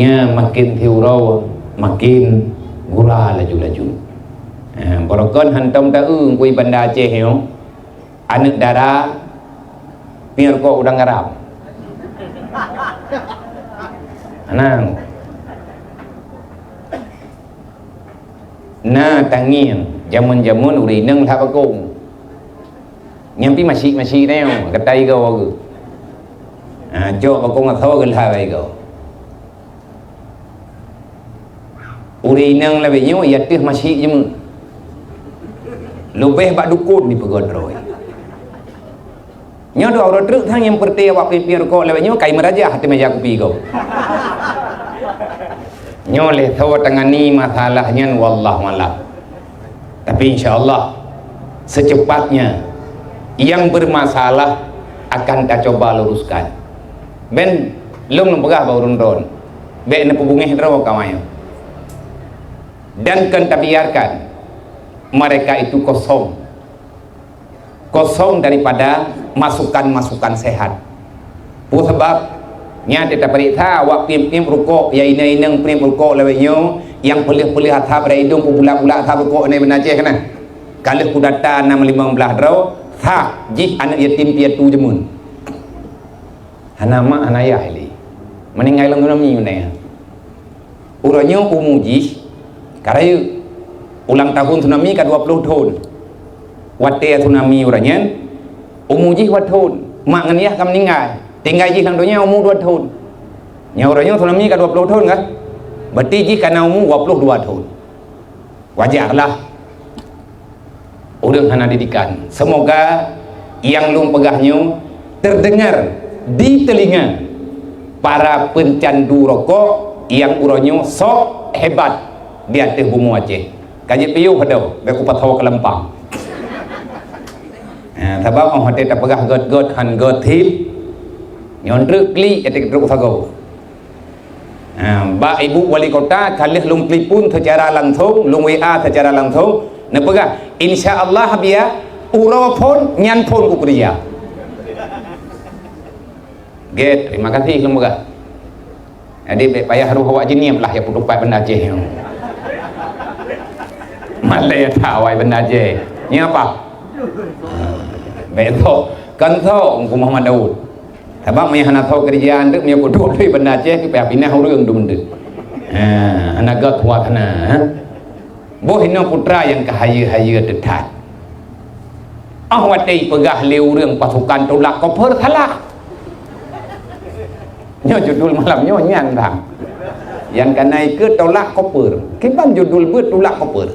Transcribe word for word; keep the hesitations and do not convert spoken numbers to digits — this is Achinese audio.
Nyan makin siuroe makin gura laju-laju. Ha, barokon hantom taeu kui Banda Aceh nyoe, aneuk dara piep rukok udang garam. Nah. Na tangieng, jameun-jameun ureueng inong lhah bakong. Nyan pih masyik-masyik na nyoe, gata igoe bagoe. Ha, cok bakong asoe geulhah igoe. Ureueng inong lawét nyoe i ateueh masyik jameun. Leubeh bak dukon dipeugöt droe. Nyoe dua uroe treuk sang nyang peureuté awak piep-piep rukok lawét nyoe kai meurajah ateueh meja kupi gob. Nyoe lé soe tangani masalah nyan wallahu alam. Tapi insya Allah secepatnya yang bermasalah akan tacoba luruskan. Ben lôn lôn peugah bak ureueng droen, bèk neupeubungéh droe kawan nyoe. Dan kon tabiarkan mereka itu kosong. Kosong daripada masukan-masukan sehat. Peue sabab? Nyan teuh tapareksa awak piep-piep rukok, ya inong-inong piep rukok lawét nyoe, nyang peuleueh-peuleueh asap bak idong, peubulat-bulat asap rukok nyan Banda Aceh keunan. Ka lheueh kudata na limong blaih droe, sah jih aneuk yatim piatu jameun. Hana mak, hana ayah lé. Meuninggai lam tsunami meunan. Uroe nyoe umu jih ka rayeuk. Ulang tahun tsunami ka dua ploh thon. Watèe tsunami uroe nyan, umu jih dua thon. Mak ngon yah ka meuninggai. Tinggai jih lam donya umu dua thon. Nyan uroe nyoe tsunami ka dua ploh thon kan? Berarti jih ka na umu dua ploh dua thon. Wajarlah ureueng hana didikan. Semoga nyang lôn peugah nyoe terdengar di telinga para pencandu rokok nyang uroe nyoe sok hebat di ateueh bumoe Aceh. Ka jeuet piôh adoe, bèk kupasoe keuleumpang. Ha, sabab 'oh watèe tapeugah göt-göt han göt hip, nyoe treuk klik, ék treuk sagoe. Ha, bak Ibu Wali Kota ka lheueh lôn telepon secara langsung, lôn W A secara langsung, neupeugah, "Insya Allah, Abiya, uroe phon nyan phon kukeurija." Gét, terima kasih lôn peugah. Jadi bèk payah roh awak jeuet nyan lah nyang peutupat Banda Aceh nyoe. Malèe that awai Banda Aceh. Nyan apa? Bèk tho, kan tho, Teungku Muhammad Daud. Sabab meunyo hana tho keureuja, meunyo kuduek lé Banda Aceh, payah pinah ureueng dum deuek. Ha, hana göt kuat hana, ha. Boh inoe putra nyang ka hayeue-hayeue teutat. Ah, watèe peugah lé ureueng pasukan tulak koper salah. Nyoe judul malam nyoe nyan bang. Nyang ka na ikeue tolak koper. Kiban judul beuet tulak koper.